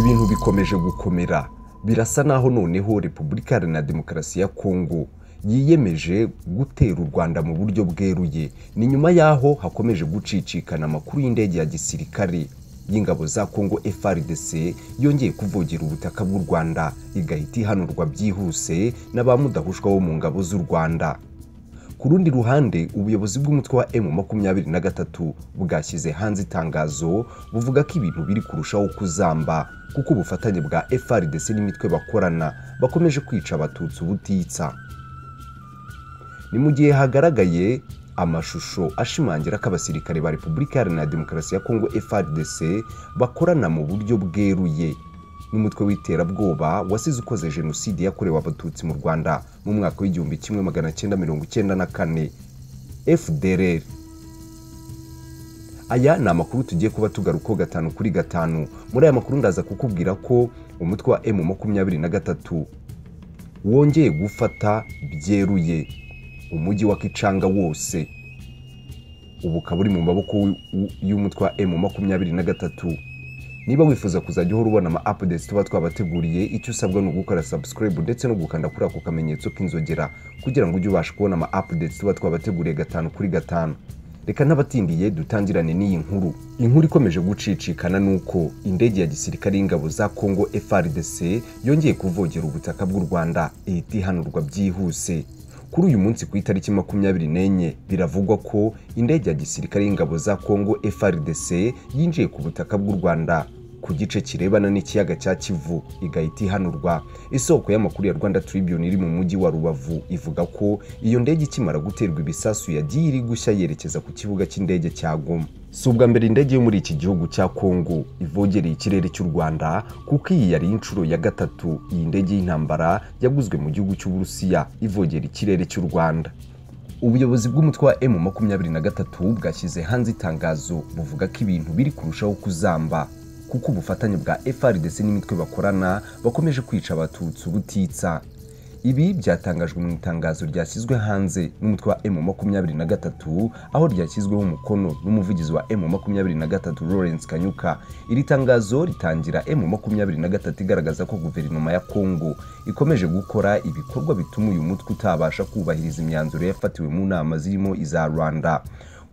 Ibintu bikomeje gukomera, birasa naho noneho Repubulika Iharanira Demokarasi ya Kongo yiyemeje gutera u Rwanda mu buryo bweruye. Ni nyuma yaho hakomeje gucicikana amakuru y'indege ya gisirikare y'ingabo za Kongo FARDC yongeye kuvogera ubutaka bw'u Rwanda, igahita ihanurwa byihuse na ba mudahushwa bo mu ngabo z'u Rwanda. Ku rundi ruhande, ubuyobozi bw'umutwe wa M23 bwashyize hanze itangazo buvuga ko ibintu biri kurushaho kuzamba, kuko ubufatanye bwa FARDC n'imitwe bakorana bakomeje kwica abatutsi ubutitsa. Ni mu gihe hagaragaye amashusho ashimangira ko abasirikare ba Repubulika Iharanira Demokarasi ya Kongo FARDC bakorana mu buryo bweruye n'umutwe w'iterabwoba wasize ukoze jenoside yakorewe abatutsi mu Rwanda mu mwaka w'1994 FDLR. Aya ni amakuru tugiye kuba tugarukaho 5 kuri 5. Muri aya makuru ndaza kukubwira ko umutwe wa M23 wongeye gufata byeruye umujyi wa Kichanga wose, ubu ukaba uri mu maboko y'umutwe wa M23. Niba wifuza kuzajya uhora ubona ama updates tuba twabateguriye, icyo usabwa ni ugukora subscribe ndetse no gukanda kuri ako kamenyetso k'inzogera kugira ngo ujye ubasha kubona ama updates tuba twabateguriye 5 kuri 5. Reka ntabatindiye dutangirane n'iyi nkuru. Inkuru ikomeje gucicikana nuko indege ya gisirikare y'ingabo za Kongo FARDC yongeye kuvogera ubutaka bw'u Rwanda, ihita ihanurwa byihuse. Kuri uyu munsi ku itariki 24 biravugwa ko indege ya gisirikare y'ingabo za Kongo FARDC yinjiye ku butaka bw'u Rwanda ku gice kirebana n'ikiyaga cya Kivu, igahita ihanurwa. Isoko y'amakuru ya Rwanda Tribune iri mu mujyi wa Rubavu ivuga ko iyo ndege ikimara guterwa ibisasu yagiye iri gushya yerekeza ku kibuga cy'indege cya Goma. Si ubwa mbere indege yo muri iki gihugu cya Kongo ivogereye ikirere cy'u Rwanda, kuko iyi yari inshuro ya 3 iyi ndege y'intambara yaguzwe mu gihugu cy'Uburusiya ivogera ikirere cy'u Rwanda. Ubuyobozi bw'umutwe wa M23 bwashyize hanze itangazo buvuga ko ibintu biri kurushaho kuzamba, kuko ubufatanye bwa FARDC n'imitwe bakorana bakomeje kwica abatutsi ubutitsa. Ibi byatangajwe mu itangazo ryashyizwe hanze n'umutwe wa M23, aho ryashyizweho umukono n'umuvugizi wa M23 Lawrence Kanyuka. Iri tangazo ritangira M23 igaragaza ko guverinoma ya Kongo ikomeje gukora ibikorwa bituma uyu mutwe utabasha kubahiriza imyanzuro yafatiwe mu nama zirimo iza Rwanda,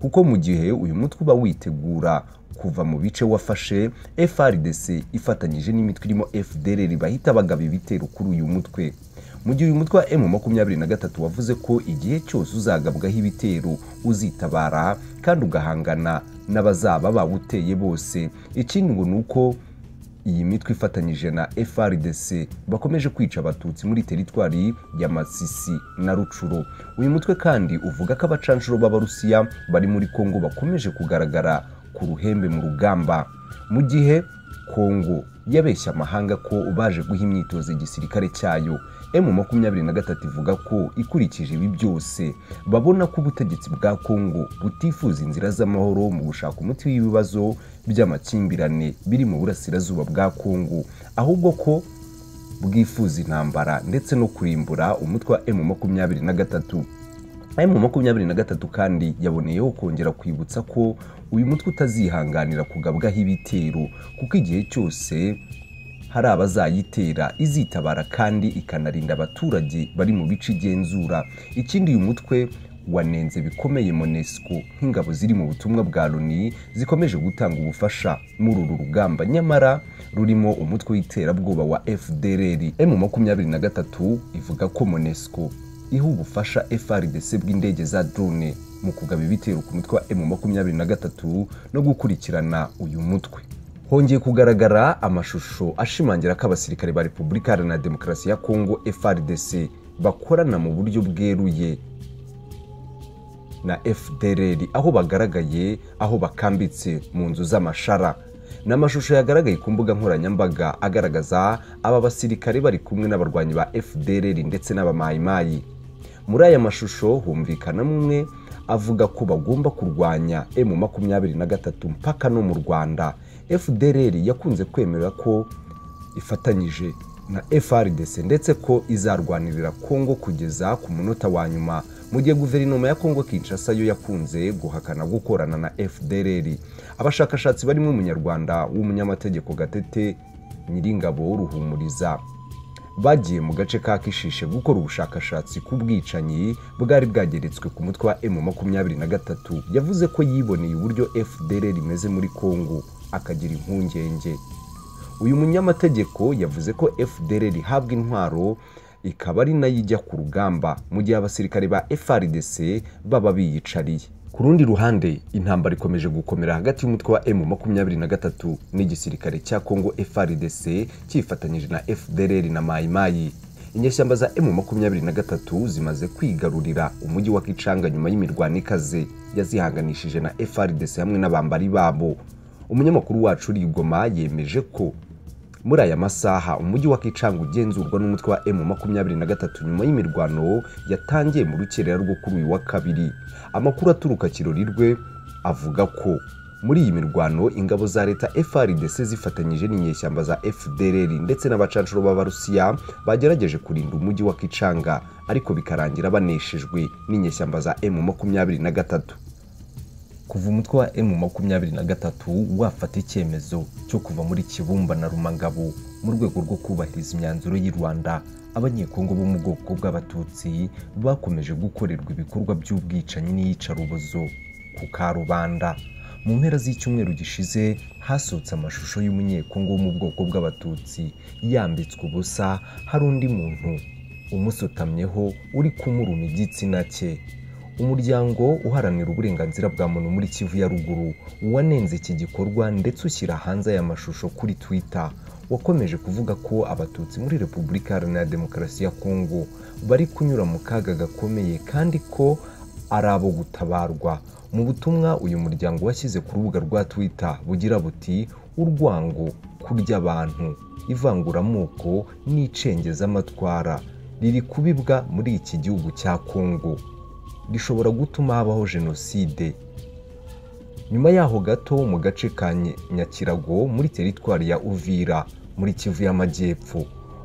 kuko mu gihe uyu mutwe uba witegura kuva mu bice wafashe, FARDC ifatanyije n'imitwe irimo FDLR bahita bagaba ibitero kuri uyu mutwe. Mu gihe uyu mutwe wa M23 wavuze ko igihe cyose uzagabwaho ibitero uzitabara kandi ugahangana n'abazaba bawuteye bose. Ikindi ngo nuko iyi mitwe ifatanyije na FARDC bakomeje kwica abatutsi muri teritwari ya Masisi na Rucuro. Uyu mutwe kandi uvuga ko abacanshuro b'Abarusiya bari muri Kongo bakomeje kugaragara ku ruhembe mu rugamba, mu gihe Kongo yabeshya amahanga ko baje guha imyitozo igisirikare cyayo. M23 ivuga ko ikurikije ibi byose babona ko ubutegetsi bwa Kongo butifuza inzira z'amahoro mu gushaka umuti w'ibibazo by'amakimbirane biri mu burasirazuba bwa Kongo, ahubwo ko bwifuza intambara ndetse no kurimbura umutwe wa M23. M23 kandi yaboneyeho kongera kwibutsa ko uyu mutwe utazihanganira kugabwaho ibitero, kuko igihe cyose hari abazayitera izitabara kandi ikanarinda abaturage bari mu bice igenzura. Ikindi uyu mutwe wanenze bikomeye MONUSCO nk'ingabo ziri mu butumwa bwa Loni zikomeje gutanga ubufasha muri uru rugamba, nyamara rurimo umutwe w'iterabwoba wa FDLR. M23 ivuga ko MONUSCO iha ubufasha FARDC bw'indege za drone mu kugaba ibitero ku mutwe wa M23 no gukurikirana uyu mutwe. Hongeye kugaragara amashusho ashimangira ko abasirikare ba Repubulika Iharanira Demokarasi ya Kongo FARDC bakorana mu buryo bweruye na FDLR, aho bagaragaye aho bakambitse mu nzu z'amashara. N'amashusho yagaragaye ku mbuga nkoranyambaga agaragaza aba basirikare bari kumwe n'abarwanyi ba FDLR ndetse n'abamayimayi. Muri aya mashusho humvikana umwe avuga ko bagomba kurwanya M23 mpaka no mu Rwanda. FDLR yakunze kwemera ko ifatanyije na FARDC ndetse ko izarwanirira Kongo kugeza ku munota wa nyuma, mu gihe guverinoma ya Kongo Kinshasa yo yakunze guhakana gukorana na FDLR. Abashakashatsi barimo umunyarwanda w'umunyamategeko Gatete Nyiringabo Ruhumuriza bagiye mu gace ka Kishishe gukora ubushakashatsi ku bwicanyi bwari bwageretswe ku mutwe wa M23. Yavuze ko yiboneye uburyo FDLR imeze muri Kongo akagira impungenge. Uyu munyamategeko yavuze ko FDLR ihabwa intwaro ikaba ari nayo ijya ku rugamba mu gihe abasirikare ba FARDC baba biyicariye. Ku rundi ruhande, intambara ikomeje gukomera hagati y'umutwe wa M23 n'igisirikare cya Kongo FARDC cyifatanyije na FDLR na Mai Mai. Inyeshyamba za M23 zimaze kwigarurira umujyi wa Kichanga nyuma y'imirwano ikaze yazihanganishije na FARDC hamwe n'abambari babo. Umunyamakuru wacu uri Goma yemeje ko muri aya masaha umujyi wa Kichanga ugenzurwa n'umutwe wa M23 nyuma y'imirwano yatangiye mu rukerera rwo kuri uyu wa kabiri. Amakuru aturuka Kirorirwe avuga ko muri iyi mirwano ingabo za leta FARDC zifatanyije n'inyeshyamba za FDLR ndetse n'abacanshuro b'Abarusiya bagerageje kurinda umujyi wa Kichanga, ariko bikarangira baneshejwe n'inyeshyamba za M23. Kuva umutwe wa M23 wafata icyemezo cyo kuva muri Kibumba na Rumangabo mu rwego rwo kubahiriza imyanzuro y'u Rwanda, abanyekongo bo mu bwoko bw'Abatutsi bakomeje gukorerwa ibikorwa by'ubwicanyi n'iyicarubozo ku karubanda. Mu mpera z'icyumweru gishize hasohotse amashusho y'umunyekongo wo mu bwoko bw'Abatutsi yambitswe ubusa, hari undi muntu umusutamyeho uri kumuruma igitsina cye. Umuryango uharanira uburenganzira bwa muntu muri Kivu ya ruguru wanenze iki gikorwa ndetse ushyira hanze aya mashusho kuri Twitter. Wakomeje kuvuga ko Abatutsi muri Repubulika Iharanira Demokarasi ya Kongo bari kunyura mu kaga gakomeye kandi ko ari abo gutabarwa. Mu butumwa uyu muryango washyize ku rubuga rwa Twitter bugira buti: urwango, kurya abantu, ivanguramoko n'icengezamatwara riri kubibwa muri iki gihugu cya Kongo rishobora gutuma habaho jenoside. Nyuma yaho gato mu gace ka Nyakirago muri teritwari ya Uvira muri Kivu y'Amajyepfo,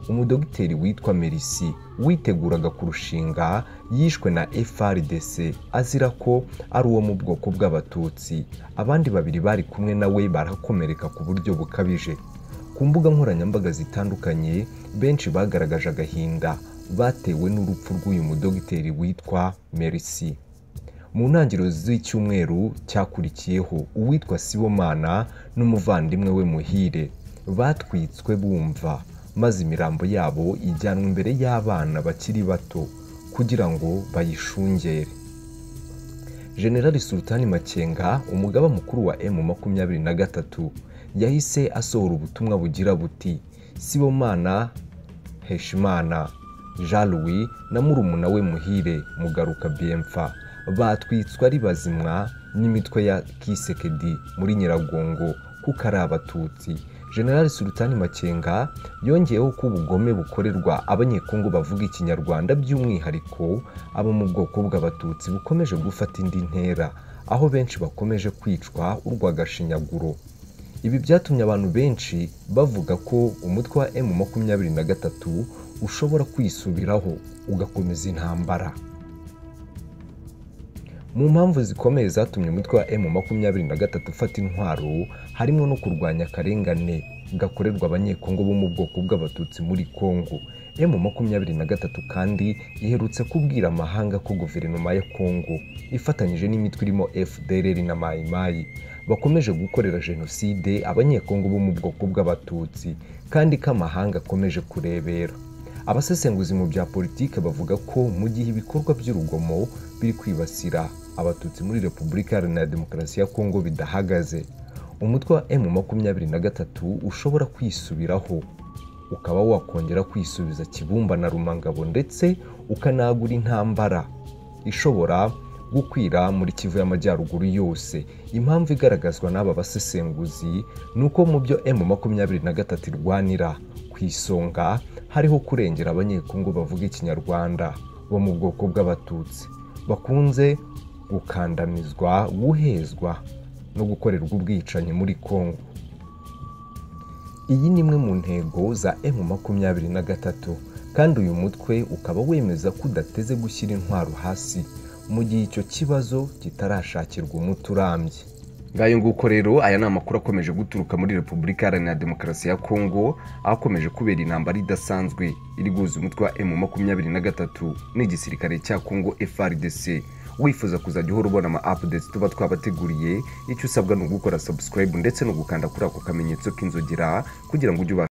umudogiteri witwa Merisi witeguraga kurushinga yishwe na FARDC azira ko ari uwo mu bwoko bw'Abatutsi. Abandi babiri bari kumwe nawe barakomereka ku buryo bukabije. Ku mbuga nkoranyambaga zitandukanye benshi bagaragaje agahinda batewe n'urupfu rw'uyu mudogiteri witwa Merisi. Mu ntangiriro z'icyumweru cyakurikiyeho, uwitwa Sibomana n'umuvandimwe we Muhire batwitswe bumva, maze imirambo yabo ijyanwa imbere y'abana bakiri bato kugira ngo bayishungere. General Sultani Makenga, umugaba mukuru wa M23, yahise asohora ubutumwa bugira buti: Sibomana Heshimana Jean Louis na murumuna we Muhire Mugaruka Bienfa batwitswe ari bazimwa n'imitwe ya Kisekedi muri Nyiragongo kuko ari Abatutsi. General Sultani Makenga yongeyeho ko ubugome bukorerwa abanyekongo bavuga Ikinyarwanda by'umwihariko abo mu bwoko bw'Abatutsi bukomeje gufata indi ntera, aho benshi bakomeje kwicwa urwagashinyaguro. Ibi byatumye abantu benshi bavuga ko umutwe wa M23 ushobora kwisubiraho ugakomeza intambara. Mu mpamvu zikomeye zatumye umutwe wa M23 ufata intwaro harimo no kurwanya akarengane gakorerwa abanyekongo bo mu bwoko bw'Abatutsi muri Kongo. M23 kandi iherutse kubwira amahanga ko guverinoma ya Kongo ifatanyije n'imitwe irimo FDLR na Mai Mai bakomeje gukorera jenoside abanyekongo bo mu bwoko bw'Abatutsi, kandi ko amahanga akomeje kurebera. Abasesenguzi mu bya politike bavuga ko mu gihe ibikorwa by'urugomo biri kwibasira Abatutsi muri Repubulika Iharanira Demokarasi ya Kongo bidahagaze, umutwe wa M23 ushobora kwisubiraho ukaba wakongera kwisubiza Kibumba na Rumangabo ndetse ukanagura intambara ishobora gukwira muri Kivu y'Amajyaruguru yose. Impamvu igaragazwa n'aba basesenguzi ni uko mu byo M23 irwanira ku isonga hariho kurengera abanyekongo bavuga Ikinyarwanda bo mu bwoko bw'Abatutsi bakunze gukandamizwa, guhezwa no gukorerwa ubwicanyi muri Kongo. Iyi ni imwe mu ntego za M23, kandi uyu mutwe ukaba wemeza ko udateze gushyira intwaro hasi mu gihe icyo kibazo kitarashakirwa umuti urambye. Ngayo nguko rero, aya ni amakuru akomeje guturuka muri Repubulika Iharanira Demokarasi ya Kongo, akomeje kubera intambara idasanzwe iri guhuza umutwe wa M23 n'igisirikare cya Kongo FARDC. Wifuza kuzajya uhora ubona ama updates tuba twabateguriye, icyo usabwa ni ugukora subscribe ndetse no gukanda kuri ako kamenyetso k'inzogera kugira ngo ujye ubasha